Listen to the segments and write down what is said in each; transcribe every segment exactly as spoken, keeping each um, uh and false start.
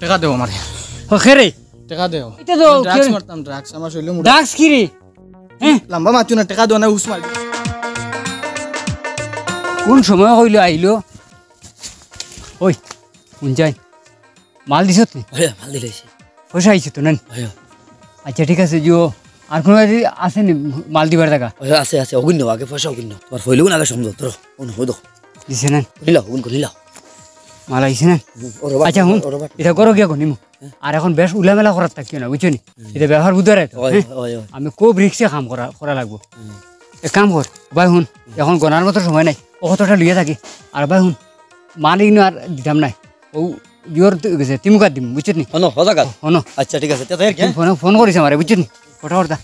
টেকা দেও আমারে। ও, খে রে? টেকা দেও। ইটা তো ড্রাগস মারতাম, ড্রাগস। আমার শরীরে মুড়া। ড্রাগস কিরে? হ্যাঁ? লম্বা মাতিও না, টেকা দেও না, উস মারি। কোন সময় কইলো আইলো? ওই, হুনছাই। মাল দিছত নি? অয়, মাল দিলাইছি। পয়সা আইছে তো, নেন। অয়। আচ্ছা, ঠিক আছে, জিও। আর কোনো আছে নি মাল দিবার জাগা? অয়, আছে, আছে, অগুন নেও, আগে পয়সা অগুন নেও। তুমার ফইলগুন আগে সমঝো, ধরো, অগুন নেও, দেখো। দিছে না? নিলাও, অগুন নেও, নিলাও। মাল আইছে না? হুম, ওরে বাবা, আচ্ছা, হুন, ওরে বাবা। ইটা ঘরো গিয়া গনিমু। হ্যাঁ। আর এখন বেশ উলামেলা করাত থাকিও না, বুঝছো নি? হুম। ইটা ব্যাপার বুঝার তো, অয়, হ্যাঁ? অয়, অয়। আমি খুব রিস্কে কাম করা, করা লাগবো। হুম। এক কাম কর, ভাই হুন, এখন গনার মতো সময় নাই, ও কতটা লইয়া থাকি। আর ভাই হুন, মাল ইনো আর দিতাম নায়, ও ইয়র তো গেছে, তিমুকাত দিমু, বুঝছত নি? হনো, হজাগাত। হনো। আচ্ছা, ঠিক আছে, তে তাই আর কি, হ্যাঁ? ফোন, ফোন করিস আমারে, বুঝছত নি? কথা বার্তা।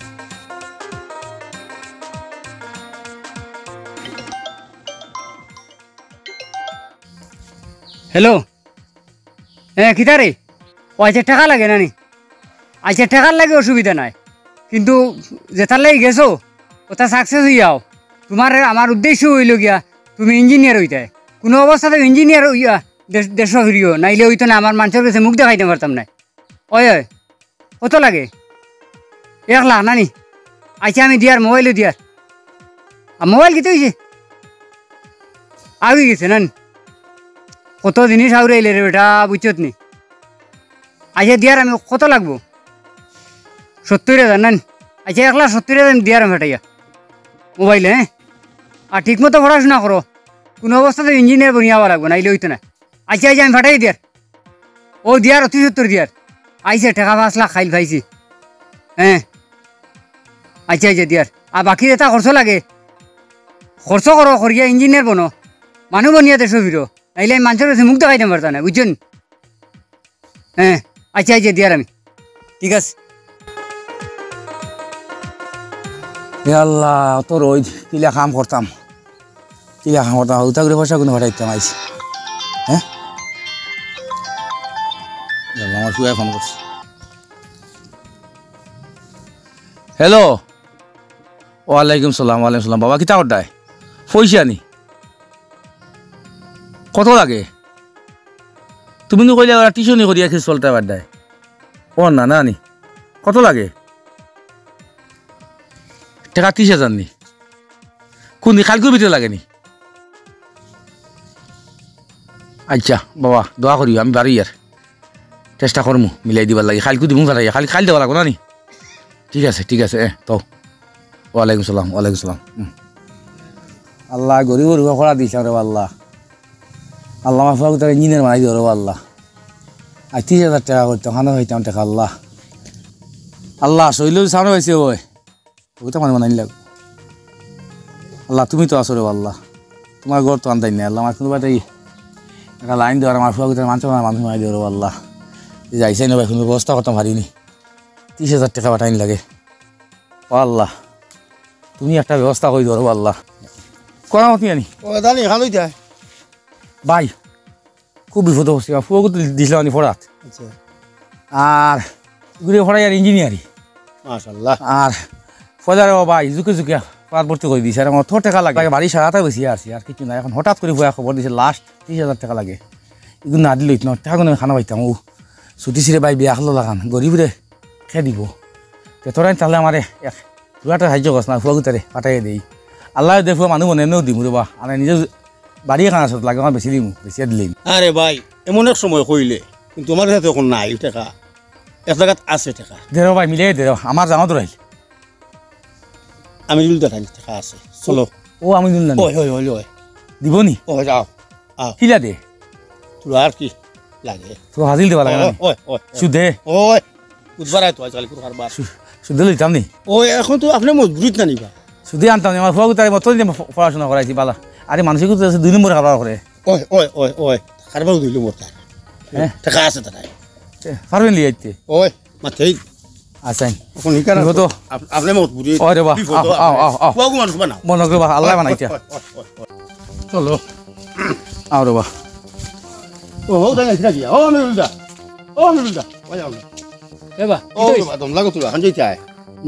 হ্যালো। হ্যাঁ, কিতা রে? ও আচ্ছা, টেকা লাগে না নি? আচ্ছা, টেকার লাগি অসুবিধা নাই, কিন্তু যেতার লাগি গেছো, ওটা সাকসেস অইয়াও। তুমার, আমার উদ্দেশ্য অইলো গিয়া, তুমি ইঞ্জিনিয়ার অইতায়। কুনু অবস্থাতে ইঞ্জিনিয়ার অইয়া দেশ, দেশো ফিরিও, নাইলে অইতো না, আমার মানষর গেছে মুখ দেখাইতাম পারতাম নায়। অয়, অয়, কত লাগে? এক লাখ না নি? আচ্ছা, আমি দিয়ার, মোবাইলো দিয়ার। আর মোবাইল কিতা অইছে? আগি গেছে না নি? কত জিনিস আউরাইলে রে বেটা, বুঝছত নি? আচ্ছা, দিয়ার আমি, কত লাগবো? সত্তইর হাজার না নি? আচ্ছা, এক লাখ সত্তইর হাজার আমি দিয়ার আমি ফাটাইয়া। মোবাইলে, হ্যাঁ? আর ঠিক মতো পড়াশুনা করো। কুনু অবস্থাতে ইঞ্জিনিয়ার বনিয়া আওয়া লাগবো, নাইলে অইতো না। আচ্ছা, আচ্ছা, আমি ফাটাই দিয়ার। ও দিয়ার, অতি সত্তর দিয়ার। আইছে টেকা পাঁচ লাখ কাইল পাইছি। হ্যাঁ। আচ্ছা, আচ্ছা, দিয়ার। আর বাকি যেটা খরচ লাগে, খরচ করো, করিয়া ইঞ্জিনিয়ার বনো। মানুষ বনিয়া দেশো ফিরো। নাইলে আমি মানষর গেছে মুখ দেখাইতাম পারতাম নায়, বুঝছো নি? হ্যাঁ, আচ্ছা, আচ্ছা, দিয়ার আমি। ঠিক আছে। এ আল্লাহ, অত রইদ, কিলা কাম করতাম? কিলা কাম করতাম? হুতা করি পয়সা কুনু ফাটাইতাম আইছি। হ্যাঁ? এ আল্লাহ, আমার ফুয়ায় ফোন করছে। হ্যালো। ওয়ালাইকুম সালাম, ওয়ালাইকুম সালাম। বাবা, কিতা কররায়? পয়সা নি? কত লাগে? তুমি নু কইলায় ওরা টিউশনি করিয়া কিছু চলতায় পাররায়। ও না, না নি। কত লাগে? টেকা তিরিশ হাজার নি? কুনদিন, কাইলকুর ভিতরে লাগে নি? আচ্ছা, বাবা, দোয়া করিও, আমি বারইয়ার। চেষ্টা করমু মিলাই দিবার লাগি। কাইলকু দিমু ফাটাইয়া। কাইল, কাইল দেওয়া লাগবো না নি? ঠিক আছে, ঠিক আছে, এ, তো। ওয়ালাইকুম সালাম, ওয়ালাইকুম সালাম। হুম। আল্লাহ, গরিব গরিব করা দিস রে আল্লাহ। আল্লাহ, আমার ফুয়াগুতারে ইঞ্জিনিয়ার বানাই দিও রে আল্লাহ। আর তিরিশ হাজার টেকা করতাম, খানা খাইতাম টেকা আল্লাহ। আল্লাহ, শৈল সামনে পাইছে ওই। ওগুতা মানে বানাই লাগবো। আল্লাহ, তুমি তো আছো রে আল্লাহ। তুমার ঘর তো আন্দাই নাই আল্লাহ। আমার কুনু বাটাই একটা লাইন দেওয়ার, আমার ফুয়াগুতারে মানষর মানুষ বানাই দিও রে আল্লাহ। এই যাইছে না ভাই, কুনু ব্যবস্থা করতাম পারিনি। তিরিশ হাজার টেকা পাঠাইন লাগে। ও আল্লাহ, তুমি একটা ব্যবস্থা করি ধরো আল্লাহ। করা মতো আনি। ও, দানি, খালো ইতা। ভাই, খুব বিপদো পড়ছি। ফুয়াগু তো দিছলাম আনি ফড়াত। আচ্ছা। আর ঘুরে ফড়াই আর ইঞ্জিনিয়ারি। মাশাআল্লাহ। আর ফয়লারে ও ভাই, জুকে জুকে ফড়াত ভর্তি করি দিছে। আর আমার তো টেকা লাগে। বাড়ি সারাটা বেশি আছি, আর কিছু নাই। এখন হঠাৎ করি ফুয়া খবর দিছে, লাস্ট তিরিশ হাজার টেকা লাগে। এগুন না দিলে অইতো না, টেকাগুন আমি খানা পাইতাম। ও, ছুটি ছিরে ভাই, বিয়া খালো লাগান, গরিব রে। খে দিব। তে তোরা তাহলে আমারে এক পুরাটা সাহায্য করস না, ফুয়াগুতারে পাঠাইয়া দেই। আল্লাহ দে ফুয়া মানুষ মনে এমনেও দিমু রে বা, আমি নিজে বাড়ি এখান আছে, লাগে আমার বেশি দিমু, বেশি দিলেই। আরে ভাই, এমন এক সময় কইলে, কিন্তু আমার কাছে তো এখন নাই টেকা, এক জাগাত আছে টেকা। দেরো ভাই, মিলাই দেরো, আমার জামা দৌড়াইল। আমি দিল দেখাই টেকা আছে, চলো। ও, আমি দিল না। ওই, ওই, ওই, ওই। দিব নি? ওই, যাও। আও। কিলা দে? তোরা আর কি লাগে? তোরা হাজিল দেবা লাগে না নি? ওই, ওই, ওই। সুদে? ওই, বুধবার আয় তো আজকাল কোনো কারবার। সু-, সুদে লইতাম নি? ওই, এখন তো আপনি মজবুরিত না নিবা। সুদে আনতাম নি, আমার ফুয়াগুতারে মতো দিন প-, পড়াশোনা করাইছি বালা। আরে মানুষের কিন্তু আছে দুই নম্বর কারবার করে। ওই, ওই, ওই, ওই, কারবার দুই নম্বর তার। হ্যাঁ। টেকা আছে তার। এ, পারবেন লিয়ে আইতে? ওই, মাতেই। আচ্ছা। এখন ইকার বিপদ। আপ-, আপনি মজবুরি। ওই রে বা, বিপদ, আও, আও, আপনি আও, আও। ফুয়াগু মানুষ বানাও। মনে করবা, আল্লাহ বানাইতা। ওই, ওই, ওই, ওই। চলো। আও রে বা। ও, ও, দাঁড়া, দাঁড়া, দাঁড়া। ও, আমিরুল দা। ও, আমিরুল দা। ওই, আমিরুল দা। এ বা, ও, কি রে বা, দম লাগো তোরা, হান যাইতে আয়।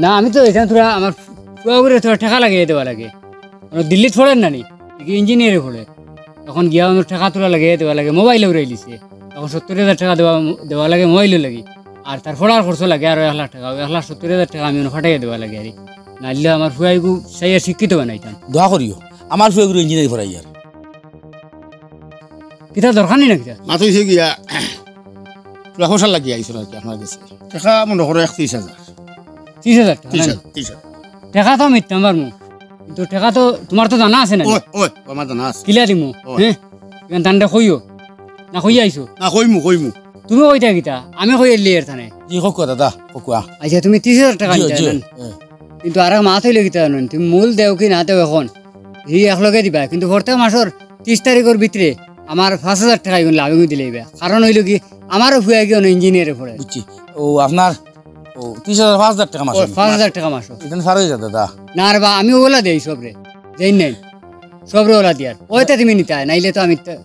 না, আমি তো এখানে তোরা আমার ফুয়াগুরে তোরা টেকা লাগিয়ে দেওয়া লাগে। মানে দিল্লিত পড়ের না নি? দেখি ইঞ্জিনিয়ারে পড়ে। এখন গিয়া আমার টেকা তোরা লাগিয়ে দেওয়া লাগে, মোবাইল উড়াই লিছে। এখন সত্তর হাজার টেকা দেওয়া, দেওয়া লাগে মোবাইলর লাগি, আর তার পড়ার খরচ লাগে আরো এক লাখ টেকা, ওই এক লাখ সত্তর হাজার টেকা আমি অনো ফাটাইয়া দেওয়া লাগে আরি। নাইলে আমার ফুয়াইগু চাইয়া শিক্ষিত বানাইতাম। দোয়া করিও, আমার ফুয়াইগুরে ইঞ্জিনিয়ারিং পড়াইয়ার। কিতা দরকার নি না কিতা? মাত অইছে গিয়া, তুলা ফসল লাগি আইছো নাকি আপনার গেছে? টেকা মনে করো একত্রিশ হাজার। ত্রিশ হাজার টেকা, ত্রিশ হাজার, ত্রিশ হাজার। টেকা তো আমি দিতাম পারমু, কিন্তু টেকা তো তোমার তো জানা আছে না? ওই, ওই, আমার জানা আছে। কিলা দিমু? ওই। হ্যাঁ? ইখান তানরে কইও। না কইয়া আইছো? না, কইমু, কইমু। তুমি কইতা কিতা? আমি কইয়া লিয়ের তানে। জি, কউক্কা দাদা, কউক্কা। আচ্ছা, তুমি ত্রিশ হাজার টেকা জি, নিতা জি, না? হ্যাঁ। কিন্তু আর এক মাত অইলো কিতা জানো নি? তুমি মূল দেও কি না দেও এখন? হি একলগে দিবা, কিন্তু প্রত্যেক মাসর ত্রিশ তারিখর ভিতরে আমার পাঁচ হাজার টেকা ইগুন লাভ ইগুন দিলাইবা। কারণ অইলো কি, আমারও ফুয়াইগু অনো ইঞ্জিনিয়ারে পড়ে। বুঝছি। ও আপনার, ও ত্রিশ হাজার, পাঁচ হাজার টেকা মাসো। ও, পাঁচ হাজার টেকা মাসো। ইখান ফার অই যার দাদা। না রে বা, আমি ওলা দেই সবরে। দেই নাই। সবরে ওলা দিয়ার। ওইটা তুমি নিতায়, নাইলে তো আমি তা-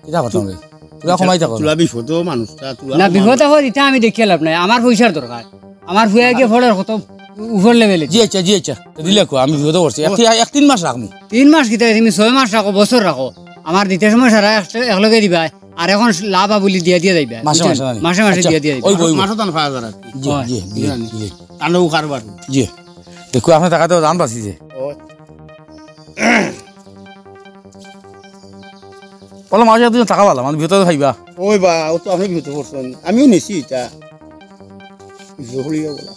কিতা করতাম রে? তুলা কমাই থাকো। তুলা বিপদ মানুষটা, তুলা না, কমাই। বিপদ অয়, ইটা আমি দেখিয়া লাভ নাই। আমার পয়সার দরকার। আমার ফুয়াইগু পড়ের কত উপর লেভেলে। জি আচ্ছা, জি আচ্ছা। তো দিলে কো, আমি বিপদো পড়ছি। এক, ও। এক তিন মাস রাখমু। তিন মাস কিতা, তুমি ছয় মাস রাখো, বছর রাখো। আমার দিতে সময় সারা এক-, একলগে দিবা। আর এখন লাভ আবুলি দিয়া দিয়া যাইবা। মাসে বুঝছেন? মাসে নানি? মাসে মাসে আচ্ছা, দিয়া দিয়া যাইবা। ওই, ওই, ওই। মাসো তান পাঁচ হাজার আর কি। জি, হ্যাঁ। জি, জি, বুঝলেন? জি। তাহলে ও কারবার। জি। দেখো, আপনার টাকা তো জান বাঁচিছে। ও। বলো, মাসে দুজন টাকা পালা, মানে ভিতরে খাইবা। ওই বা, ও তো আপনি ভিতরে পড়ছেন। আমিও নিছি এটা। ভিতরে পড়িয়া বলা।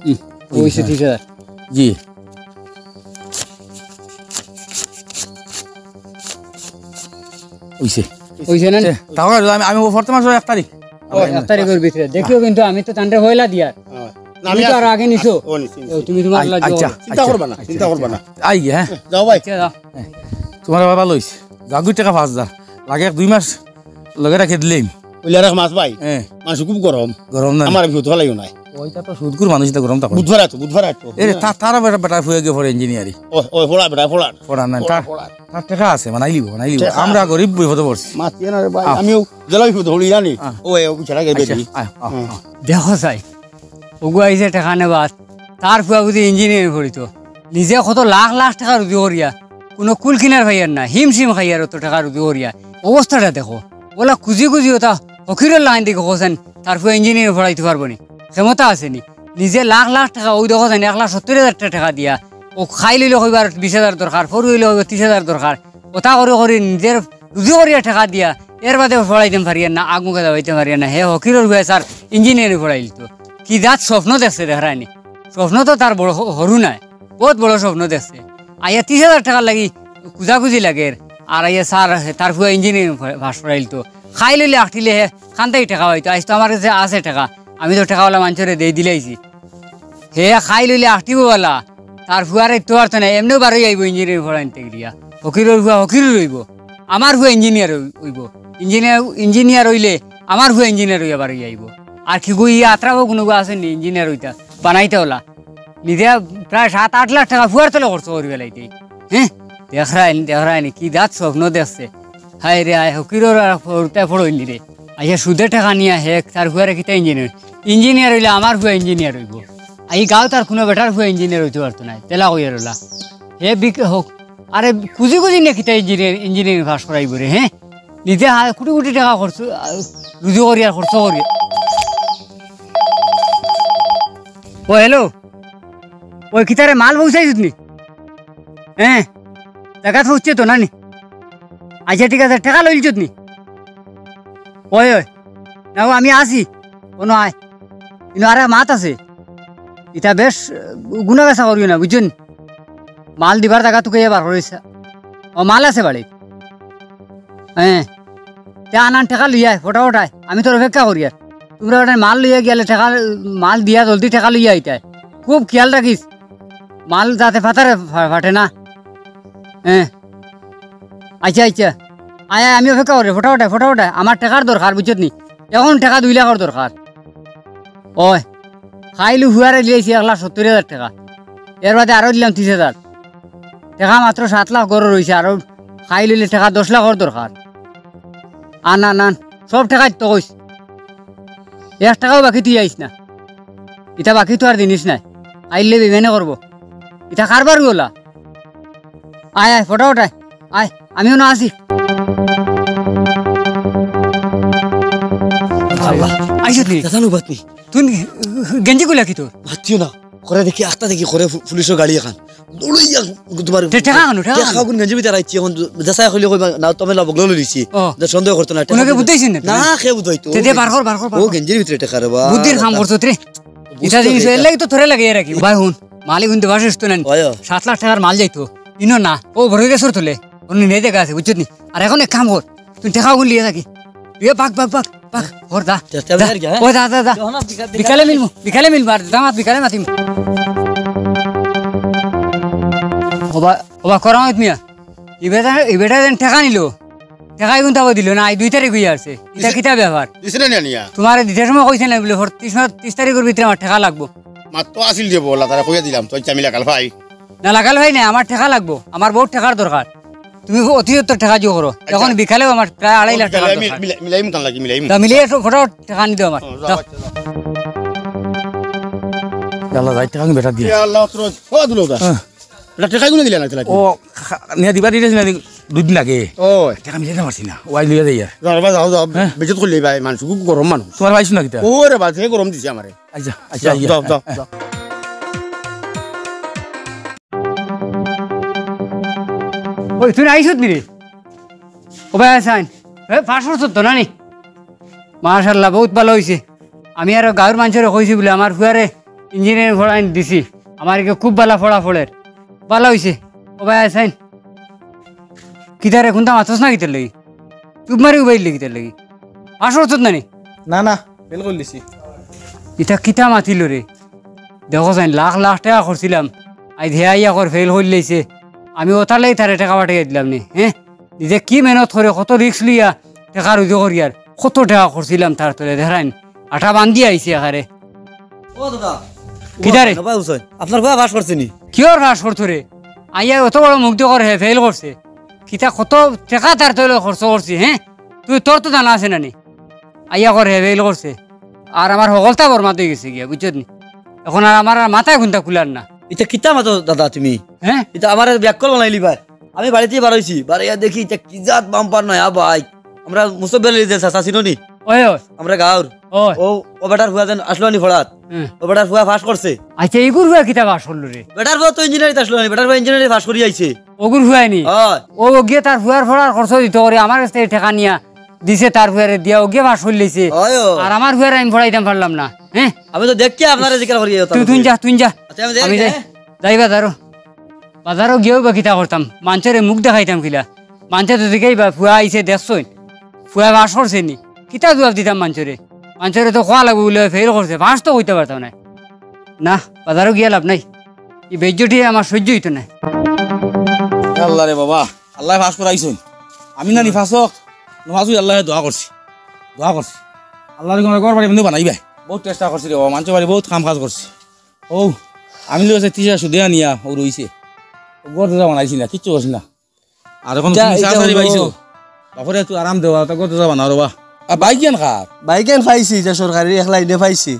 হুম, ওই ওইসে হ্যাঁ। ঠিক আছে। জি। অইছে। অইছে না? সে, তাও আর আমি, আমি ও প্রথম মাসের এক তারিখ। ও, এক তারিখর ভিতরে। দেখিও কিন্তু আমি তো তানরে পয়লা দিয়ার। হ্যাঁ। না, তুমি আমি তো আর আছি। আগে নিছো। ও, নিছি, নিছি। ও, তুমি তোমার আই-, লাগি আচ্ছা, বলো। চিন্তা আচ্ছা, করবা না, আচ্ছা, চিন্তা আচ্ছা, করবা না। আচ্ছা। আই, হ্যাঁ। আচ্ছা, যাও। হ্যাঁ। তোমার বাবা লইস। গাগুর টাকা পাঁচ হাজার। লাগে এক দুই মাস লগে রাখি দিলাম। ওইলে আর এক মাছ ভাই। হ্যাঁ। মানুষ খুব গরম। গরম না? আমার ভিতরে লাইও নাই। ওইটা তো সুদকুর মানুষ, এটা গরম তখন। বুধবার আছো, বুধবার আছো। এ, তা-, তারা বেটা, বেটা হয়ে গিয়ে পড়ে ইঞ্জিনিয়ারিং। ও, ও, পড়া, বেটা, পড়া। পড়া না, পড়া, তার, পড়া। তার টাকা আছে, বানাই লিব, বানাই লিব। টাকা আমরা আছে। গরিব বিপদে পড়ছি। মাতিয়ে না রে ভাই, আহ। আমিও জেলা বিপদে পড়ি জানি। আহ। ও, এ, ও, বিছানা গেছে আচ্ছা, বেটি। আহ, আহ, হুম। আহ। দেখো চাই, ওগু আইছে টাকা নেবার, তার ফুয়া বুঝি ইঞ্জিনিয়ারিং পড়িতো। নিজে কত লাখ লাখ টাকা রুজি করিয়া, কোনো কুল কিনার পাইয়ার না, হিমশিম খাইয়ার অত টাকা রুজি করিয়া। অবস্থাটা দেখো, ওলা কুজি কুজি ওটা ফকিরর লাইন দেখে কছেন, তার ফুয়া ইঞ্জিনিয়ারিং পড়াইতে পারবো নি, ক্ষমতা আছে নি। নিজে লাখ লাখ টাকা, ওই দেখো যেন এক লাখ সত্তর হাজার টাকা দিয়া, ও খাই লইলে কইবার বিশ হাজার দরকার, ফরু হইলে কইবার ত্রিশ হাজার দরকার। ওটা করে করে নিজের রুজি করিয়া টাকা দিয়া, এর বাদে পড়াইতে পারিয়ার না, আগুকে দাবাইতে পারিয়ার না। হে ফকিরর ফুয়া স্যার ইঞ্জিনিয়ারিং পড়াইল তো। কি জাত স্বপ্ন দেখছে দেখরায়নি। স্বপ্ন তো তার বড় হ-, হরু নায়, বহুত বড় স্বপ্ন দেখছে। আইয়া ত্রিশ হাজার টাকার লাগি কুজাকুজি লাগের, আর আইয়া স্যার তার ফুয়া ইঞ্জিনিয়ারিং পাস করাইল তো। খাই লইলে আখটিলে হে খান্তাই টাকা পাইতো, আইজ তো আমার কাছে আছে টাকা, আমি তো টাকাওয়ালা মানষরে দেই দিলাইছি। হে খাই লইলে আখটিবো বালা, তার ফুয়ারে তো আর তো না, এমনেও বারোই আইবো ইঞ্জিনিয়ারিং পড়াইতে গিয়া। ফকিরর ফুয়া ফকিরই রইবো, আমার ফুয়া ইঞ্জিনিয়ার অই-, অইবো। ইঞ্জিনিয়ার, ইঞ্জিনিয়ার অইলে আমার ফুয়া ইঞ্জিনিয়ার অইয়া বারোই আইবো। আর কি গো, ই আত্রাবো কোনো গো আছে নি ইঞ্জিনিয়ার অইতা? বানাইতে ওলা। নিজে প্রায় সাত আট লাখ টাকা ফুয়ার তলে খরচ করি ফেলাইতে। হ্যাঁ? দেখরায়নি, দেখরায়নি, কি জাত স্বপ্ন দেখছে। হায় রে, আয় ফকিরর আর ফরুতে ফড়ইলি রে। আইয়া সুদে টাকা নিয়া হে, তার ফুয়ারে কিতা ইঞ্জিনিয়ার? ইঞ্জিনিয়ার অইলে আমার ফুয়া ইঞ্জিনিয়ার অইবো। আই গাঁও তার কোনো বেটার ফুয়া ইঞ্জিনিয়ার অইতে পারতো নায়। তেলা কইয়ার ওলা। হে বিক-, হোক। আরে কুজি কুজি নিয়া কিতা ইঞ্জিনিয়ার, ইঞ্জিনিয়ারিং পাস করাইবো রে, হ্যাঁ? নিজে হা-, কোটি কোটি টাকা খরচ, আ, রুজি করি আর খরচ করি। ও, হ্যালো। ওই কিতারে মাল পৌঁছাইছত নি? হ্যাঁ, জাগাত পৌঁছছে তো না নি? আচ্ছা, ঠিক আছে, টাকা লইলছত নি? ওই, ওই, না, ও আমি আছি, কোনো আয়। কিন্তু আরে মাত আছে, ইটা বেশ, আহ, গুনা বেচা করিও না, বুঝছো নি? মাল দিবার জাগা তুকে বার করিস। ও, মাল আছে বাড়ি। হ্যাঁ। তে আনান টাকা লইয়া আয়, ফটাফট আয়। আমি তোর অপেক্ষা করি আর। তোমরা ওটা মাল লইয়া গেলে টাকা, মাল দিয়া জলদি টাকা লইয়া আইতে হয়। খুব খেয়াল রাখিস। মাল যাতে ফাতারে ফা-, ফাটে না। হ্যাঁ। আচ্ছা, আচ্ছা। আয়, আয়, আমি অপেক্ষা করি। ফটাফট আয়, ফটাফট আয়। আমার টাকার দরকার, বুঝছত নি? এখন টাকা দুই লাখর দরকার। ওই, খাইলু ফুয়ারে দিলাইছি এক লাখ সত্তর হাজার টাকা। এর বাদে আরো দিলাম ত্রিশ হাজার। টাকা মাত্র সাত লাখ গরো রইছে, আরো খাইলু অইলে টাকা দশ লাখর দরকার। আন, আন, আন। সব টাকা দিতে কইস। এক টাকাও বাকি তুই আইস না। ইটা বাকি তো আর জিনিস নাই। আইলে বিমানে করবো। ইটা কারবার ওলা। আয়, আয়, ফটাফট আয়। আয়, আমি অনো আছি। আল্লাহ। আইছত নি? দাদা নৌবাত নি। তুই গেঞ্জি গুলা কি তোর? মাতিও না। করে দেখি, আখতা দেখি, করে ফু-, পুলিশর গাড়ি এখান। দৌড়াইয়া তোমার তে ঠেকা খানো, ঠেকা ঠেকা খানো। গুন গেঞ্জি ভিতরে আইছি, এখন যাচাই করলে কইবা, না, তুমি লাভ বগলো লইছি। ও। যে সন্দেহ করতো না, ঠেকা কোনোকে দিও না। বুঝাইছেন না? না, কে বুঝাইতো? তে দে, বার কর, বার কর, বার ও কর। গেঞ্জির ভিতরে ঠেকা রে বা। বুদ্ধির কাম করছো রে। বুঝছো ইটা জিনিস এটা? এর লাগি তো তোরে লাগিয়ে রাখি। ভাই হুন, মালিক হুন দেবা সুস্থ নেন। ওয়। সাত লাখ টেকার মাল যাইতো। ইনো না, ও বড় গেছর তুলে। উনি নেই দেখা আছে, বুঝছত নি? আর এখন এক কাম কর, তুই টেকা ওগুন লিয়ে থাকি। তুই ভাগ, ভাগ, ভাগ, ভাগ। ওর দা। তে, তে, দা। আর কি, হ্যাঁ? ও দা, দা, দা। যখন আর বিকা-, বিকালে মিলমু, বিকালে মিলমু, আর দামাত বিকালে মাতিমু। ওবা, ওবা, করামত মিয়া। ইবেটা, ইবেটা যেন টেকা নিল। টেকা ইগুন তাবো দিল না, আই দুই তারিখ হইয়া আছে। ইটা দিছে-, কিতা ব্যাপার? দিছে না নিয়া নিয়া? তোমারে দিতে সময় কইছে না বলে, ফর-, ত্রিশ মা-, ত্রিশ তারিখর ভিতরে আমার টেকা লাগবো। মাত্র আসিল যে বলা, তারা কইয়া দিলাম, তো ইচ্ছা মিলা কাল ভাই। না, লাগাল ভাই না, আমার টেকা লাগবো, আমার বহুত টেকার দরকার। তুমি অতি সত্বর টেকা জো করো। আচ্ছা। এখন বিকালেও আমার প্রায় আড়াই লাখ টেকার দরকার। মিলাই-, মিলাই-, মিলাইমু তান লাগি, মিলাইমু। তা মিলিয়ে একটু ফটাফট টেকা আনি দাও আমার। ও, যাও, দাও। আচ্ছা, যাও। ইয়াল্লা, যাই টেকা আমি বেটা দিয়ে। ইয়া আল্লাহ, তোর, ও, দুলো দা। হ্যাঁ। এটা টেকা গুনে দিলে না, দিলে কি? ও, খা-, নিয়ে দিবা দিলে না, দুই দিন আগে। ও। টেকা মিলাইতে পারছি না, ওয়াই লইয়া যাই আর। যাও, যাও, যাও, যাও। হ্যাঁ। বেজত করলে ভাই, মানুষ খুব গরম মানুষ। তোমার ভাই শুনা কিতা? ও রে বা, সে গরম দিছে আমারে। আচ্ছা, আচ্ছা, যাও, আচ্ছা। যাও, যাও, যাও। ওই, তুই আইছত নি রে? ও ভাই, আসাইন। এ, পাঁচশো সত্তর না নি? মাশাআল্লাহ, বহুত ভালা অইছে। আমি আরো গাঁওর মানষরে কইছি বুলে, আমার ফুয়ারে ইঞ্জিনিয়ারিং পড়াইন দিছি। আমার একে খুব ভালা পড়া পড়ের। ভালা অইছে। ও ভাই, আসাইন। কিতা রে, কুনতা মাতস না কিতার লাগি? চুপ মারি উবাইলে কিতার লাগি? পাঁচশো সত্তর না নি? না, না, ফেল করিলিছি। ইটা কিতা মাতিল রে? দেখো চাইন, লাখ লাখ টেকা করছিলাম, আইজ হে আইয়া কর ফেল করিলাইছে। আমি ওতার লাগি তারে টেকা পাঠাইয়া দিলাম নি, হ্যাঁ? নিজে কি মেহনত করে, কত রিস্ক লইয়া টেকা রুজি করিয়ার, কত টেকা করছিলাম তার তলে, দেখরাইন, আটা বান্ধিয়া আইছে এখারে। ও দাদা, কিতা রে? ও ভাই হুসেন, আপনার ফুয়া পাস করছে নি? কিওর পাস করতো রে? আইয়া অত বড় মুখ দিয়ে করে হে ফেল করছে। কিতা কত টেকা তার তলে খরচ করছি, হ্যাঁ? তুই তোর তো জানা আছে না নি? আইয়া করে হে ফেল করছে। আর আমার হকলতা বরবাদ অই গেছে গিয়া, বুঝছত নি? এখন আর আমার আর মাথায় কুনতা কুলার না। ইতা কিতা মাতো দাদা তুমি? হ্যাঁ? ইতা আমার ব্যাককল বানাইলি ভাই। আমি বাড়িতে বারইছি, বারইয়া দেখি ইতা কি জাত বাম্পার নয়া বাইক। আমরা মুসব্বির আলী যে চাচা চিনো নি? ওই, ওই। আমরা গাঁওর। ওই। ও, ও বেটার ফুয়া যেন আসলো নি পড়াত। হুম। ও বেটার ফুয়া পাস করছে। আচ্ছা, ইগুর ফুয়া কিতা পাস করলো রে? বেটার ফুয়া তো ইঞ্জিনিয়ারিং আসলো নি, বেটার ফুয়া ইঞ্জিনিয়ারিং পাস করি আইছে। ওগুর ফুয়ায় নি? ওই। ও, ও গিয়া তার ফুয়ার পড়ার খরচ দিত করে, আমার কাছ থেকে টেকা নিয়া দিছে তার ফুয়ারে দিয়া, ও গিয়া পাস করিলাইছে। ওই, ওই। আর আমার ফুয়ারে আমি পড়াইতাম পারলাম না, হ্যাঁ? আমি তো দেখি আপনারে জিকার করি, তুই, তুই যা, তুই যা। আচ্ছা, আমি যাই, আমি যাই, হ্যাঁ? যাই বাজারো। বাজারো গিয়াও বা কিতা করতাম, মানষরে মুখ দেখাইতাম কিলা? মানষে তো জিকাইবা, ফুয়া আইছে দেখছইন, ফুয়া পাস করছে নি, কিতা জুয়াপ দিতাম মানষরে? মানষরে তো কওয়া লাগবো বুলে ফেল করছে, পাস তো কইতাম পারতাম নায়। না, বাজারো গিয়া লাভ নাই, ই বেইজ্জতি আমার সইজ্জ অইতো নায়। আল্লাহ রে বাবা, আল্লায় পাস করাইছইন, আমি না নি পাস অউক, নপাস অউক, আল্লায় দোয়া করছি, দোয়া করছি, আল্লায় আমার ঘর বাড়ি বন্ধু বানাইবায়। বহুত চেষ্টা করছি রে বাবা, মানষর বাড়ি বহুত কাম কাজ করছি। ও, আমি লগে আছে ত্রিশ হাজার সুদে আনিয়া, ও রইছে। ও ঘর দরজা বানাইছি না, কিচ্ছু করছি না। আর এখন ইটা, তুমি ইটা সারাসারি হলো পাইছো। বাপরে, তুই আরাম দেওয়া, তা ঘর দরজা বানাও রে বা। আর বাইক কেন খার? বাইক কেন পাইছি, যে সরকারি এক লাইনে পাইছি।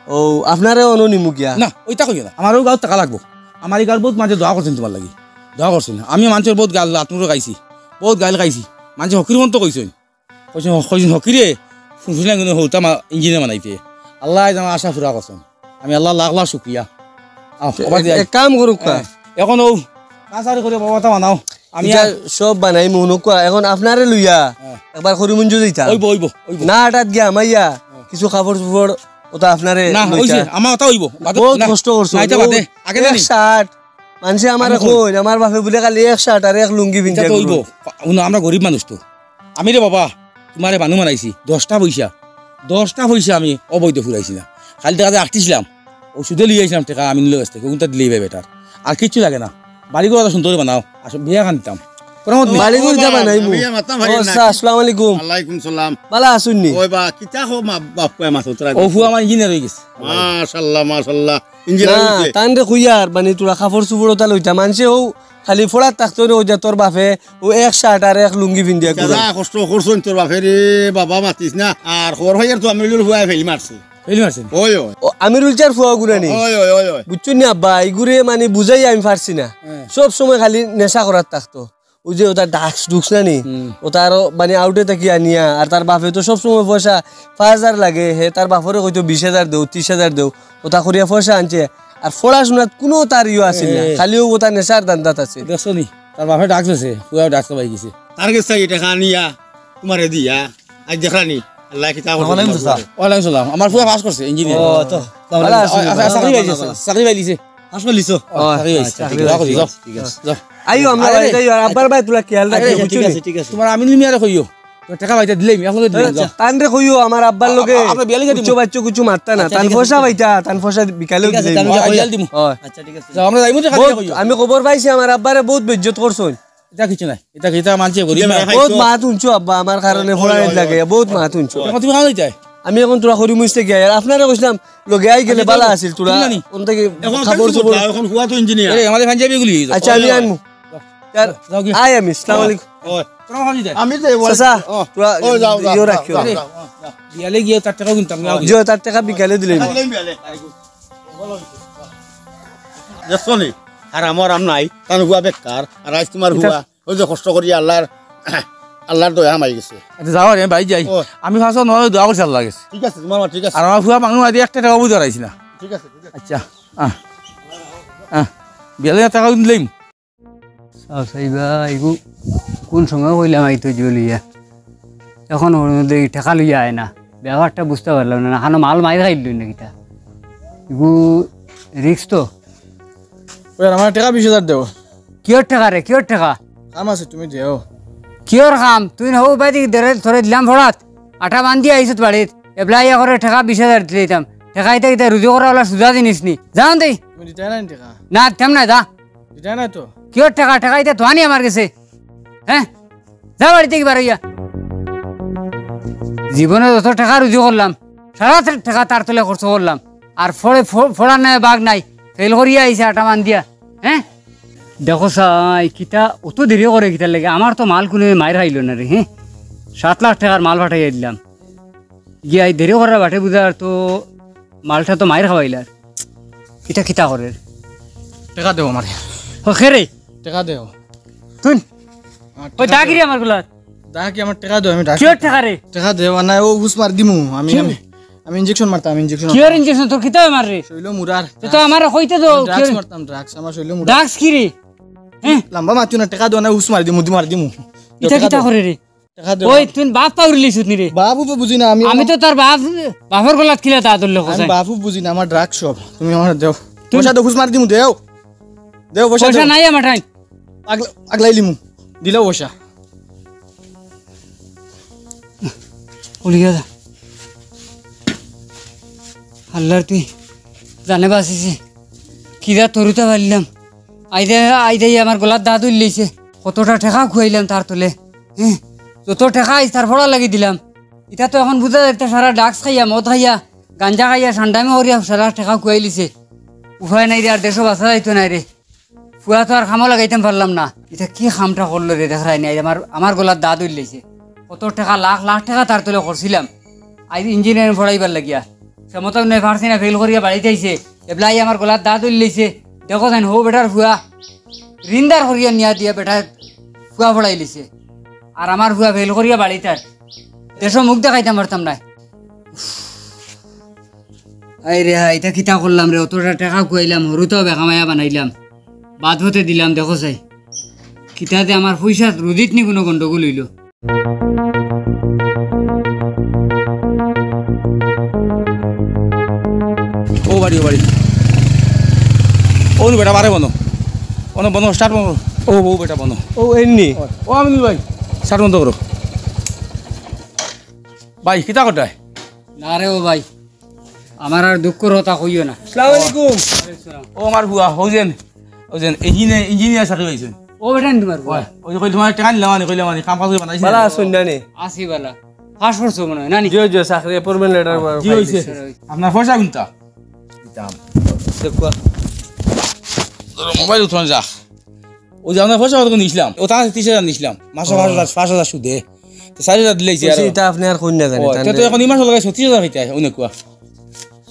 ও, আপনারে অনো নিমু গিয়া। না, ওইটা কইও না। আমার ও গাঁও টাকা লাগবো। আমার এই গাঁওর বহুত মানষে দোয়া করছইন তোমার লাগি। দোয়া করছইন। আমি মানষর বহুত গাল আত্মুরে খাইছি। বহুত গাইল খাইছি। মানষে হকির মন তো কইছইন। কইছইন, কইছইন, "হকিরে, শুনছিলাম কিন্তু হৌতা মা-, ইঞ্জিনিয়ার বানাইতে।" আল্লায় আমার আশা পুরা করছইন। আমি আল্লার লাখ লাখ শুকরিয়া। আও, এক, আবার দিয়া। এক কাম করুক কা। হ্যাঁ, এখন ও কাছারি করে বাবা তা বানাও। আমি ইটা আর সব বানাইমু হুনউক্কা। এখন আপনারে লইয়া হ্যাঁ। একবার করিমগঞ্জ যাইতাম। অইবো, অইবো, অইবো। না আটাত গিয়া হামাইয়া হ্যাঁ। কিছু কাপড় চোপড় ওটা আপনারে না, লইতা। অইছে, আমার ওটা অইবো। বাদে, বহুত না, কষ্ট করছো। না, ইটা বাদে। আগে এক জানি। শার্ট, মানষে আমারে আমি কই। কইন, আমার বাপে বুলে খালি এক শার্ট আর এক লুঙ্গি ইটা পিন্দে তো অইবো। ঘুরইন। হুনো, আমরা গরিব মানুষ তো। আমি রে বাবা, তোমারে মানু বানাইছি, দশটা পয়সা, দশটা পয়সা আমি অবৈধ ফুরাইছি না। খালি টেকা দিয়া আটকিছিলাম, ও সুদে লইয়া আইছিলাম টেকা আমি নিলে কাছ থেকে, ওগুনটা দিলেই ভাই বেটার। আর কিচ্ছু লাগে না। বাড়ি ঘর সুন্দর বানাও, আসো বিয়া খান দিতাম। কোনো মত নেই। বাড়ি ঘর ও যা বাবা, বানাইমু। আমি আর মাততাম পারি ও না। আচ্ছা, আসসালামু আলাইকুম। ওয়ালাইকুম সালাম। ভালা আছইন নি? ওই বা, কিতা কও মা, বাপ কয় মাছ উতরা ও ফুয়া আমার ইঞ্জিনিয়ার অই গেছে। মাশাআল্লাহ, মাশাআল্লাহ। ইঞ্জিনিয়ার না, অইছে। তানরে কইয়ার, মানে, তোরা কাপড় চোপড় ওটা লইতা। মানষে ও খালি ফড়াত থাকতো রে, ওই যে তোর বাপে, ও এক শার্ট আর এক লুঙ্গি পিন্দিয়া ঘুরে। যা কষ্ট করছইন তোর বাপে রে, বাবা মাতিস না। আর খবর পাইয়ার তো আমিরুল ফুয়ায় ফেল মারছে। ফেল মারছে? ওই, ওই। ও, আমিরুল চার ফুয়া গুনা নি? ওই, ওই, ওই, ওই। বুঝছইন নি আব্বা, ইগুরে মানে বুঝাই আমি পারছি না। হ্যাঁ। সব সময় খালি নেশা করাত থাকতো। ওই যে ওটা ডাক্স ডুক্স না নি, হুম। ওটা আরো মানে আউটে থাকি আনিয়া, আর তার বাপে তো সবসময় পয়সা পাঁচ হাজার লাগে, হে তার বাপরে কইতো বিশ হাজার দেও, ত্রিশ হাজার দেও, ওটা করিয়া পয়সা আনছে। আর পড়াশোনাত কোনো তার ইয়ে আছিল না, এ। খালি ও ওটা নেশার ধান্দাত আছে। দেখছো নি? তার বাপে ডাক্স আছে, পুয়া ডাক্স পাই গেছে। তার গেছ থাকি টেকা আনিয়া তোমারে দিয়া, আইজ দেখরা নি, আল্লাহ কিতা করছে। ওয়ালাইকুম সালাম। ওয়ালাইকুম সালাম। আমার পুয়া পাস করছে, ইঞ্জিনিয়ার। ও, তো, ভালা আছইন? আচ্ছা, চাকরি পাইলিছে, চাকরি পাইলিছে। পাস করলিছো? ও, চাকরি পাইছে। আচ্ছা, ঠিক আছে, যাও, যাও। আইও, আমরা আরে, বাড়িত আইও, আর আব্বার বাড়িত তোরা খেয়াল রাখিও, আচ্ছা, বুঝছো ঠিক নি? আছে, ঠিক আছে। তোমার আমিনুল মিয়ারে কইও, তো টেকা পাইতা দিলাইমু, একলগে দিলাইমু, আচ্ছা, যাও। তানরে কইও, আমার আব্বার লগে আ-, আ-, আমরা বিয়ালে উচ্চ দিলাইমু। বাচ্চ কিছু মারতা না, আচ্ছা, তান ঠিক আছে, পয়সা ঠিক আছে। পাইতা, তান পয়সা বিকালেও আচ্ছা, দিলাইমু। আমি বিয়ালে দিমু। হয়। আচ্ছা, ঠিক আছে। যাও, আমরা যাইমু, টেকা দিয়া কইও। আমি খবর পাইছি, আমার আব্বারে বউত বেইজ্জত করছইন। ইতা কিচ্ছু নাই। ইতা, ইতা মানছে গরিব। বউত মাত হুনছো আব্বা, আমার কারণে পড়ানিত লাগে, বউত মাত হুনছো। এখন তুমি কানো যাইতায়? আমি এখন তোরা করি মুছতে গিয়া, আর আপনারে কইছিলাম, লগে আই গেলে আচ্ছা, ভালা যাও। আছিল, তোরা তুমি জানি? অন থাকি এখন কাপড় চোপড়। এখন হুয়া তো ইঞ্জিনিয়ার। আরে, আমাদের পাঞ্জাবি গুলি। আচ্ছা, আমি আনমু। যাও। আই আমি, আসসালামু আলাইকুম। ওই। তোরা কানো যাইতায়? আমি যাই, ওই। চাচা, ও, তোরা ও, যাও, যাও, ইয়ে যাও, রাখিও। যাও, যাও, যাও। বিয়ালে গিয়া তার টেকা কিনতাম, যাও। জি, তার টেকা বিকালে দিলাইমু। দিলাইমু বিয়ালে। দেখছো নি? আর আমার আম নাই, তান হুয়া বেকার, আর আইজ তোমার হুয়া। ওই যে কষ্ট করি আল্লাহর, আল্লাহর দয়া হামাই গেছে। আচ্ছা, যাও, আমি বাড়িত যাই। ও। আমি ফাঁসো নয় দোয়া করছি আল্লাহর গেছে। ঠিক আছে, তোমার মা ঠিক আছে। আর আমার ফুয়া মাংস মারি একটা টেকা বুঝে রাখছি না। ঠিক আছে, ঠিক আছে। আচ্ছা, আহ, আহ, বিয়ালে টেকা দিলাম। চাচা, ইবা, ইগু কোন সময় কইলাম আইতো জ্বলিয়া। এখন ওর মধ্যে এই টেকা লইয়া আয় না। ব্যাপারটা বুঝতে পারলাম না। না, খানো মাল মাইর খাইল না কিতা। ইগু রিস্ক তো। ওই, আর আমার টেকা বিশ হাজার দেও। কিয়র টেকা রে, কিয়র টেকা? কাম আছে, তুমি দেও। কিয়র কাম? তুই না হউ বাইদি ধরে, ধরে দিলাম ফড়াত। আটা বান্ধি আইছত বাড়িত। এবলা ইয়া করে টেকা বিশ হাজার দিলে দিতাম। টেকা ইতা ইতা রুজি করা ওলা সুজা জিনিস নি। জান দেই। তুমি দিতায় না নি টেকা? না, দিতাম না, যা। দিতায় না তো? কিয়র টেকা? টেকা ইতা তো আনি আমার গেছে। হ্যাঁ? যা বাড়িত থাকি বার অইয়া। জীবনে যত টেকা রুজি করলাম, সারা টেকা তার তলে খরচ করলাম। আর ফড়ে, ফ-, ফড়ার নাই, বাগ নাই। ফেল করিয়া আইছে আটা মান দিয়া। হ্যাঁ? দেখো চাই, কিতা অত দেরি করে কিতার লাগি? আমার তো মাল কুনু মাইর খাইল না রে, হ্যাঁ? সাত লাখ টেকার মাল পাঠাইয়া দিলাম। গিয়া এই দেরি করার বাটে বুঝার তো মালটা তো মাইর খাওয়াইলার। কিতা কিতা করের? টেকা দেও আমারে। ও, খে রে? টেকা দেও। তুই? আমার ওই টেকা দা দেও। কিরে আমার গুলাত? দা কি আমার টেকা দেও, আমি ডাক কিয়র টেকা রে? টেকা দেও, আর না ও হুস মার দিমু। আমি, কি? আমি, আমি ইঞ্জেকশন মারতাম, ইঞ্জেকশন। কিয়র ইঞ্জেকশন? তোর কিতা বেমার রে? শৈল মুরার। তো, তো আমারে কইতে তো, ড্রাগস কিয়র? মারতাম, ড্রাগস, আমার শৈল মুরার। ড্রাগস কি রে? হ্যাঁ? লম্বা মাতিও না, টেকা দেও না, হুস মার দিমু, দি মার দিমু। ইতা টেকা কিতা দেও। করে রে? টেকা দেও। ওই, তুই বাপ পাউরি লিছত নি রে? বাপ উপ বুঝি না আমি। আমি তো তার বাপ, বাপর গলাত কিলা তা ধরলে আমি কোথায়? বাপ উপ বুঝি না, আমার ড্রাগ সব। তুমি আমার দেও। তুই পয়সা দেও, হুস মারি দিমু, দেও। দেও, পয়সা পয়সা দেও। নাই আমার ঠাই। পাগলা-, পাগলাইলিমু। দিলেও পয়সা। উলিয়া যা। আল্লাহর তুই জানে বাঁচিছি। কিরা তরুতা পারলাম। আইদে, আইদে আমার গলার দাঁত উল্লেছে। কতটা টেকা খুয়াইলাম তার তলে। হ্যাঁ, যত টেকা আইস তার ফড়া লাগি দিলাম। ইটা তো এখন বুঝা যাইতে সারা ড্রাগস খাইয়া, মদ খাইয়া, গাঞ্জা খাইয়া, সান্ডামি করিয়া সারা টেকা খুয়াইলিছে। উপায় নাই রে, আর দেশও বাঁচা যাইতো নাই রে। ফুয়া তো আর কামো লাগাইতাম পারলাম না। ইটা কি কামটা করলো রে, দেখরায় নি, আমার, আমার গলার দাঁত উল্লেছে। কত টেকা, লাখ লাখ টেকা তার তলে করছিলাম। আইজ ইঞ্জিনিয়ারিং পড়াইবার লাগিয়া। সে মতো নয় পারছি না, ফেল করিয়া বাড়িত আইছে। এবলা আই আমার গলার দাঁত উল্লেছে। দেখো যেন হো বেটার ফুয়া। রিন্দার করিয়া নিয়া দিয়া বেটায় ফুয়া পড়াইলিছে। আর আমার ফুয়া ফেল করিয়া বাড়িত আর। দেশো মুখ দেখাইতাম পারতাম নায়। আয় রে হায়, ইটা কিতা করলাম রে? অতটা টেকা খুয়াইলাম, হরুতাও বেকামায়া বানাইলাম। বাদ হতে দিলাম, দেখো চাই। কিতা যে আমার পয়সা রুজিত নি কুনু গন্ডগোল অইলো। ও বাড়ি, ও বাড়ি। ও নু বেটা, বারে বনো। বনো, বনো, স্টার্ট বনো। ও, ও বেটা বনো। ও, এমনি। ও, আমিনুল ভাই, স্টার্ট বন্ধ করো। ভাই, কিতা করতায়? না রে ও ভাই, আমার আর দুঃখর কথা কইও না। আসসালামু আলাইকুম। ওয়ালাইকুম সালাম। ও আমার ফুয়া, হউজেন, হউজেন, ইঞ্জিনিয়ার, ইঞ্জিনিয়ার চাকরি পাইছইন। ও বেটা নি তোমার ফুয়া? ওই, ওই যে কইল তোমার টেকা নিলাম আনি, কইলাম আনি, কাম কাজ বানাইছি। বালা আছইন না নি? আছি বালা। পাস করছো মনে হয়, না নি? জি, জি, চাকরি অ্যাপয়েন্টমেন্ট লেটার বার জি, পাইছি। হইছে। আপনার পয়সা কুনটা? দিতাম। দেখুয়া। ধরো, মোবাইল উঠান যাক। ওই যে আপনার পয়সা কত নিছিলাম? ও, তার ত্রিশ হাজার নিছিলাম। মাসে ও। পাঁচ হাজার, পাঁচ হাজার সুদে। তো চার হাজার দিলেই যে কইছি, আরো। ইটা আপনি আর কইন না জানি, ও, তান তে তো রে। এখন এই মাসে লাগাই ছত্রিশ হাজার হইতে আছে, অনেক কুয়া।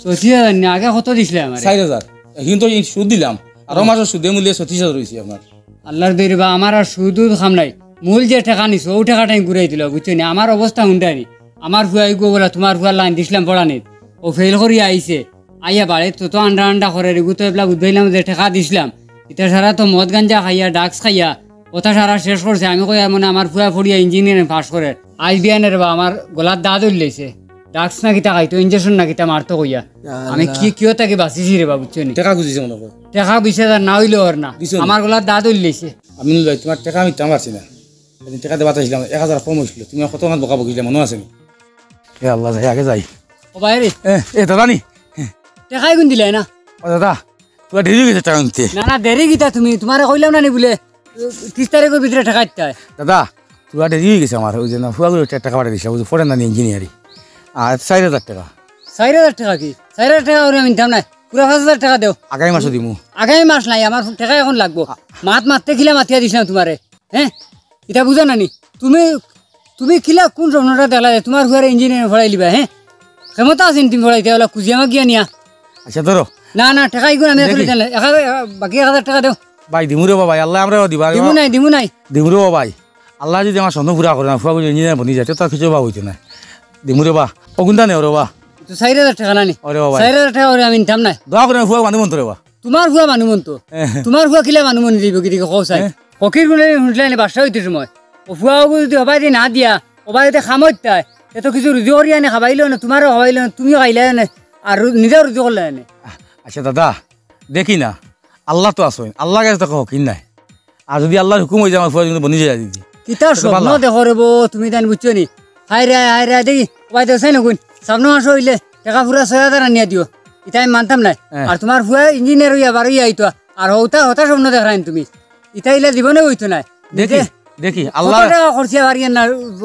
ছত্রিশ হাজার নি, আগে কত দিছিলে আমারে? চার হাজার। এখন তো এই সুদ দিলাম। আরো ও। মাসের সুদে মূল্যে ছত্রিশ হাজার হইছে আপনার। আল্লার দোয়াই রে বা, আমার আর সুদ উদ কাম নাই। মূল যে টেকা নিছো, অউ টেকাটাই ঘুরাই দিলাও, বুঝছো নি? আমার অবস্থা হুনরায় নি। আমার ফুয়া ইগু বলা, তুমার ফুয়ার লাইন দিছলাম পড়ানিত, অউ ফেইল করিয়া আইছে। আইয়া বাড়িত তো, তো আন্ডা আন্ডা করের, ইগু তো এবলা বুঝাইলাম যে টেকা দিছলাম, ইতা সারা তো মদ গাঞ্জা খাইয়া, ড্রাগস খাইয়া, কথা সারা শেষ করছে। আমি কই, মনে আমার ফুয়া পড়িয়া ইঞ্জিনিয়ারিং পাস করের। আইজ বিয়ানে রে বা, আমার গলাত দা ধরিলাইছে। ড্রাগস না কিতা খাইতো, ইনজেকশন না কিতা মারতো কইয়া। আমি আল্লাহ। কি, কিয় থাকি বাঁচিছি রে বা, বুঝছো নি? টেকা খুজিছে মনে কয়। টেকা বিশ হাজার না অইলেও অর না। দিছো নি? আমার গলাত দা ধরিলাইছে। আমিনুল ভাই, তুমার টেকা আমি দিতাম পারছি না। সেদিন টেকা দেওয়াত আইছলাম, এক হাজার কম অইছিল। তুমি কত মাত বকা বকিছিলে, মনো আছে নি? এ আল্লাহ, যাই, আগে যাই। ও ভাই রে। এ, এ, দাদা নি? টেকা ইগুন দিলায় না? ও দাদা, তুমার দেরি অই গেছে টেকা দিতে। না, না, দেরি কিতা তুমি? তুমারে কইলাম না নি বুলে, ত্রিশ তারিখর ভিতরে টেকা দিতায়। দাদা, তুমার দেরি অই গেছে আমার, অউ যে না, ফুয়াগুরে টেকা পাঠাই দিছলাম, অউ যে পড়ের না নি ইঞ্জিনিয়ারিং। আর চাইর হাজার টেকা। চাইর হাজার টেকা কি? চাইর হাজার টেকা করি আমি দিতাম নায়, পুরা পাঁচ হাজার টেকা দেও। আগামী মাসো দিমু। আগামী মাস নায়, আমার টেকা এখন লাগবো। মাত মাততে কিলা মাতিয়া দিছলাম তুমারে, হে? ইতা বুঝো না নি? তুমি, তুমি কিলা কুন স্বপ্নটা দেখলায় যে তুমার ফুয়ারে ইঞ্জিনিয়ারিং পড়াইলিবায়, হে? ক্ষমতা আছে নি তুমি পড়াইতায়, অলা কুজিয়া মাগিয়া নিয়া? আচ্ছা, ধরো। না, না, টেকা ইগুন আমি দেখি। আসলে জানলে, এক হাজার, বাকি এক হাজার টেকা দেও। ভাই, দিমু রে বা ভাই, আল্লায় আমরারেও দিবা। দিমু নায়, দিমু নায়। দিমু রে বা ভাই। আল্লায় যুদি আমার স্বপ্ন পুরা করে না, ফুয়া যুদি ইঞ্জিনিয়ার বনি যায়, তে তো আর কিছু অভাব অইতো নায়। দিমু রে বা। অগুনতা নেও রে বা। তো চাইর হাজার টেকা না নি? ওরে বা ভাই। চাইর হাজার টেকা করি আমি দিতাম নায়। দোয়া করি ফুয়া মানু মনতো রে বা। তুমার ফুয়া মানু মনতো? হ্যাঁ, হ্যাঁ। তুমার ফুয়া কিলা মানু মনি যাইবো, কিদিকে কও চাই? হ্যাঁ। ফকির গুনে হুনছলায় নি বাদশা অইতে সময়। অউ ফুয়া অগু যুদি হবায়দি না দিয়া, হবায়দি কামো দিতায়, তে তো কিছু রুজি করি আনি খাবাইলো না, তুমারেও খাবাইলো না, তুমিও খাইলায় না, আর রু-, নিজেও রুজি করলায় না। আচ্ছা দাদা, দেখি না, আল্লাহ তো আছইন, আল্লার গেছে তো ফকির নাই। আর যুদি আল্লার হুকুম অই যায়, আমার ফুয়া কিন্তু বনি যায় দিদি। কিতা তো স্বপ্ন ভালা। দেখো রে বা, তুমি তাইন বুঝছো নি? হায়রে, হায়রে, দেখি, ওবায় দেও চাই নগুন। সামনে মাস অইলে টেকা পুরা ছয় হাজার আনিয়া দিও। ইতা আমি মানতাম নায়। হ্যাঁ। আর তুমার ফুয়া ইঞ্জিনিয়ার অইয়া বারইয়া আইতো। আর হউতা, হতা স্বপ্ন দেখরায়নি তুমি। ইতা ইলা জীবনে অইতো নায়। দেখি, নিজে দেখি, কত আল্লাহ টেকা খরচিয়া বাড়িয়ে না,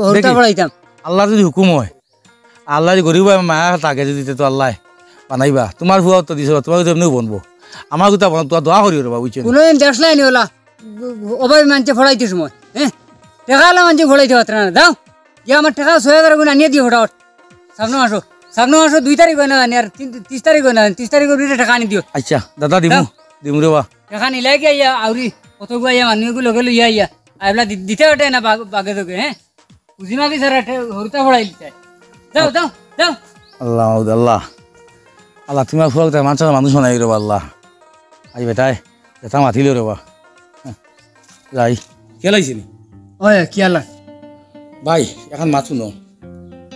হরুতা দেখি। পড়াইতাম। আল্লার যুদি হুকুম অয়, আল্লায় যুদি গরিব অয় মায়া থাকে যুদি, তে তো আল্লায় বানাইবা। তুমার ফুয়াও তো দিছে, তুমার তো এমনেও বনবো। আমার কথা বন-, তুমার দোয়া করিও রে বা, বুঝছো নি? কুনুদিন দেখলায় নি অলা, অভাবি মানষে পড়াইতে সময়, হ্যাঁ? টেকা আলা মানষে পড়াইতে পারতো না, যাও। গিয়া আমার টেকা ছয় হাজার গুণ আনিয়া দিও ফটাফট। সামনে মাসো, সামনে মাসো দুই তারিখ অয় না জানি, আর তিন, ত্রিশ তারিখ অয় না জানি, ত্রিশ তারিখর ভিতরে টেকা আনি দিও। আচ্ছা, দাদা, দিমু, যাও। দিমু রে বা। টেকা নিলায় গি আইয়া, আউরি কতগু আইয়া, মানু এগু লগে লইয়া আইয়া, আইবলা দি-, দিতে পারে না বাগ-, বাগে তোকে, হ্যাঁ? বুঝি মাগি সারা ঠে-, হরুতা ফড়াই দিতে। যাও, যাও, যাও। আল্লাহ, মাবুদ, আল্লাহ। আল্লাহ, তুমি ফুয়াগুতারে মানষর মানুষ বানাই রে বা আল্লাহ। আই বেটায়, বেটা মাতিল রে বা। হ্যাঁ, যাই। খেলাইছি নি? ওই, কি আল্লাহ? ভাই, এখন মাতু ন।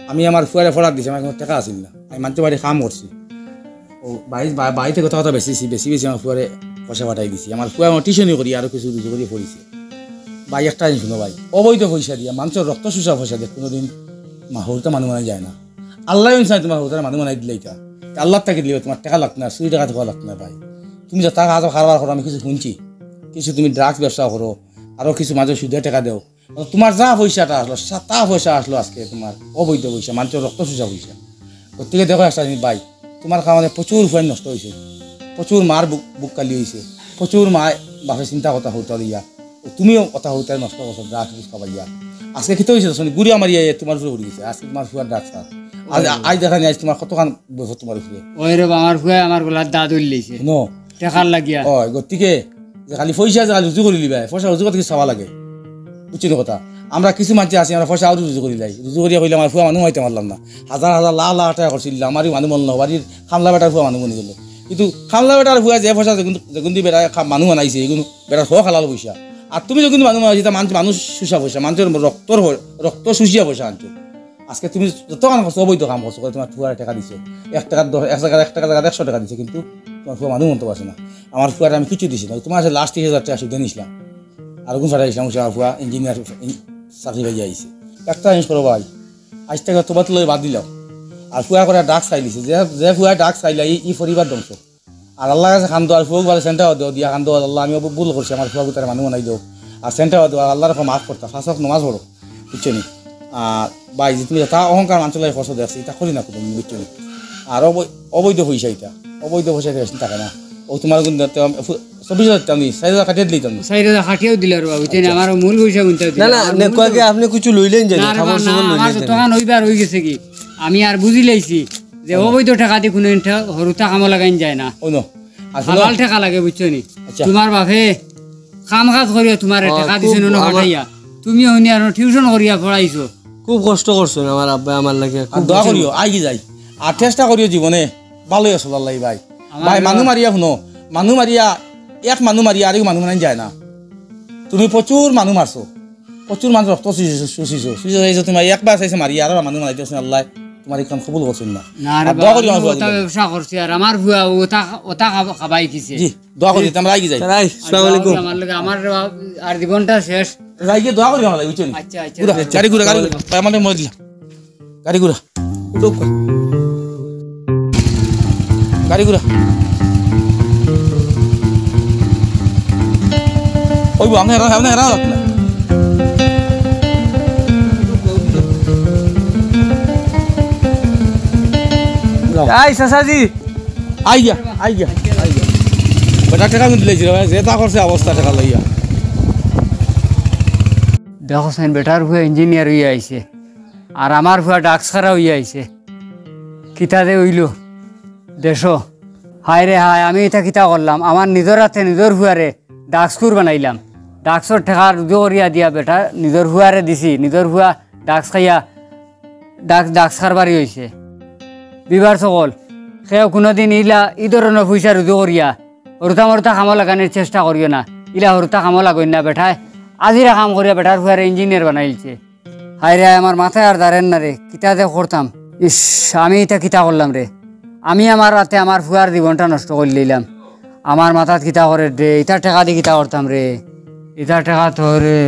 আমি আমার ফুয়ারে ফড়াত দিছি, আমার কুনু টেকা আছিল না। আমি মানষর বাড়ি কাম করছি। ও, বাড়ি, বা-, বাড়িতে কথা কথা বেশি, বেশি, বেশি আমার ফুয়ারে পয়সা পাঠাই দিছি। আমার ফুয়া আমার টিউশনি করি, আরো কিছু রুজি করি পড়িছে। ভাই, একটা জিনিস হুনো ভাই, অবৈধ পয়সা দিয়া, মানষর রক্ত চুষা পয়সা দিয়া কুনুদিন মা-, হরুতা মানু বানাই যায় না। আল্লায় ইনসান তুমার হরুতারে মানু বানাই দিলে ইটা। তে আল্লার থাকি দিলে তুমার টেকা লাগতো না, চুরি ডাকাতি করা লাগতো না ভাই। তুমি যেতা কাজ কারবার করো, আমি কিছু হুনছি। কিছু তুমি drugs ব্যবসা করো, আরো কিছু মানষর সুদে টেকা দেও। তুমার যা পয়সাটা আসলো, সা-, তা পয়সা আসলো আজকে তুমার অবৈধ পয়সা, মানষর রক্ত চুষা পয়সা। গতিকে দেখো একটা জিনিস ভাই, তুমার কারণে প্রচুর ফুয়াইন নষ্ট অইছে, প্রচুর মার বুক, বুক কালি অইছে, প্রচুর মায় বাপে চিন্তা কথা হরুতা লইয়া, ও তুমিও কথা হরুতারে নষ্ট করছো, drugs খাবাইয়া। আজকে কিতা অইছে, শুনি গুড়িয়া মারিয়া এ তুমার উপরে উঠি গেছে, আজকে তুমার ফুয়ার drugs খাস। আজ, আজ দেখা নি, আজ তুমার কতখান বছর তুমার উপরে। ওই রে বা, আমার ফুয়ায় আমার গলাত দা ধরিলাইছে। হুনো। টেকার লাগিয়া। ওই, গতিকে যে খালি পয়সা যে খালি রুজি করিলিবায়, পয়সা রুজি করতে কিছু চাওয়া লাগে। বুঝছো নি কথা? আমরা কিছু মানষে আছি, আমরা পয়সা আরো রুজি করিলাই। রুজি করিয়া কইলে আমার ফুয়া মানু বানাইতাম পারলাম না। হাজার হাজার লাখ লাখ টেকা খরচ করিলাম, আমারই মানু বানলো, বাড়ির কামলা বেটার ফুয়া মানু বানি গেল। কিন্তু কামলা বেটার ফুয়া যে পয়সা যেগুন, যেগুন দি বেটায় কা-, মানু বানাইছে, এগুন বেটার হক হালাল পয়সা। আর তুমি যেগুন দি মানু বানাইছো, ইটা মানষর, মানষর চুষা পয়সা, মানষর রক্তর হ-, রক্ত চুষিয়া পয়সা আনছো। আজকে তুমি যতখান করছো, অবৈধ কাম করছো, করে তুমার ফুয়ারে টেকা দিছো। এক টেকার দশ, এক টেকার, এক টেকার জাগাত একশো টেকা দিছো, কিন্তু তুমার ফুয়া মানু বানতো পারছে না। আমার ফুয়ারে আমি কিচ্ছু দিছি না। তুমার কাছে last ত্রিশ হাজার টেকা সুদে নিছলাম। আর অগুন ফাটাই দিছলাম, আমার ফুয়া ইঞ্জিনিয়ার ইন-, চাকরি পাইয়া আইছে। একটা জিনিস করো ভাই, আইজ থাকি তওবা লই বাদ দিলাও। আর ফুয়া করে drugs খাইলিছে, যে, যে ফুয়া drugs খাইলা, ই, ই পরিবার ধ্বংস। আর আল্লার কাছে কান্দো, আর ফুয়াগুরে সেন্টা দেও, দিয়া কান্দো, "আল্লাহ, আমি ভু-, ভুল করছি, আমার ফুয়াগুতারে মানু বানাই দেও।" আর সেন্টা দেও, আর আল্লার কাছে মাফ করতা, পাঁচ ওয়াক্ত নামাজ পড়ো, বুঝছো নি? আর ভাই, যে তুমি যেতা অহংকার মানষর লাগি করছো দেখছি, ইটা করি না কুনুদিন, বুঝছো নি? আর অবৈ-, অবৈধ পয়সা ইটা, অবৈধ পয়সা ইটা বেশি থাকে না। ও তুমার গুণ ধরতে, ফু-, চব্বিশ হাজার দিতাম নি, চাইর হাজার কাটিয়া দিলাম নি। চাইর হাজার কাটিয়াও দিলা রে বা, বুঝছো নি? আচ্ছা। আমার মূল পয়সা গুনতে না, দিলা, না, আমার মূল নেকুয়াকে পয়সা। আপনি কিছু লইলেন যে না রে খাবার বা, না, সুবার আমার লইলেন যে। যতখান অইবার অই গেছে গি, আমি আর বুঝিলাইছি। যে অবৈধ টেকা দি কুনু ইনটা হরুতা কামো লাগাইন যায় না। অইন। আসলে হালাল টেকা লাগে, বুঝছো নি? আচ্ছা। তুমার বাপে কাম কাজ করিয়া তুমারে টেকা দিছইন না আমার খাটাইয়া। তুমিও হুনিয়া আনো টিউশন করিয়া পড়াইছো। খুব কষ্ট করছইন আমার আব্বায় আমার লাগি। আর দোয়া করিও, আইগি যাই। আর চেষ্টা করিও জীবনে ভালোই আছো আল্লাহ ভাই। ভাই, মানু মারিয়া হুনো, মানু মারিয়া, এক মানু মারিয়া আরেক মানু মারানি যায় না। তুমি প্রচুর মানু মারছো, প্রচুর মানু রক্ত চুষিছো, চুষিছো, চুষিছো, এই যে তুমি একবার চাইছো মারিয়া, আর মানু মারাইতে আল্লাহ তুমার ইখান কবুল করছইন না। না রে আর দোয়া বাবা, করিও আমি আমার ওটা ব্যবসা করছি, আর আমার ফুয়া ওটা, ওটা খাবা-, খাবাই কিছে। জি, দোয়া করি, আমরা আইগি যাই। তাই, আসসালামু আলাইকুম। আমার লগে, আমার আর জীবনটা শেষ। যাই গিয়া দোয়া করি আমার লাগি, বুঝছো নি? আচ্ছা, আচ্ছা। ঘুরা, গাড়ি ঘুরা, গাড়ি ঘুরা। ভাই, আমারে মই দিলা। গাড়ি ঘুরা। উঠো। গাড়ি ঘুরা। ওই বো, আপনি হেরা, আপনি হেরা রাখুন না। এই চাচাজি। আইয়া, আইয়া, আইয়া। বেটা টেকা আমি দিলাইছি রে ভাই, যেটা করছে অবস্থা টেকা লইয়া। দেখো চাইন, বেটার ফুয়া ইঞ্জিনিয়ার অইয়া আইছে, আর আমার ফুয়া ডাক্তার অইয়া আইছে। কিতা যে অইলো দেশো। হায় রে হায়, আমি ইতা কিতা করলাম? আমার নিজর আতে নিজর ফুয়ারে ডাক্তার বানাইলাম। ডাক্তারর টেকা রুজু করিয়া দিয়া বেটা নিজর ফুয়ারে দিছি, নিজর ফুয়া ডাক্তার খাইয়া ডাক-, ডাক্তার বাড়ি অইছে। বিবার সকল, কেউ কুনুদিন ইলা ই ধরনর পয়সা রুজু করিয়া হরুতা মরুতা কামো লাগানির চেষ্টা করিও না। ইলা হরুতা কামো লাগইন না বেটায়। আজিরা কাম করিয়া বেটার ফুয়ারে ইঞ্জিনিয়ার বানাইলছে। হায় রে, আমার মাথায় আর দাঁড়ের না রে, কিতা যে করতাম। ইস, আমি ইতা কিতা করলাম রে? আমি আমার আতে আমার ফুয়ার জীবনটা নষ্ট করিলাইলাম। আমার মাথাত কিতা করের রে, ইতা টেকা দি কিতা করতাম রে? ইতা টেকা তো রে।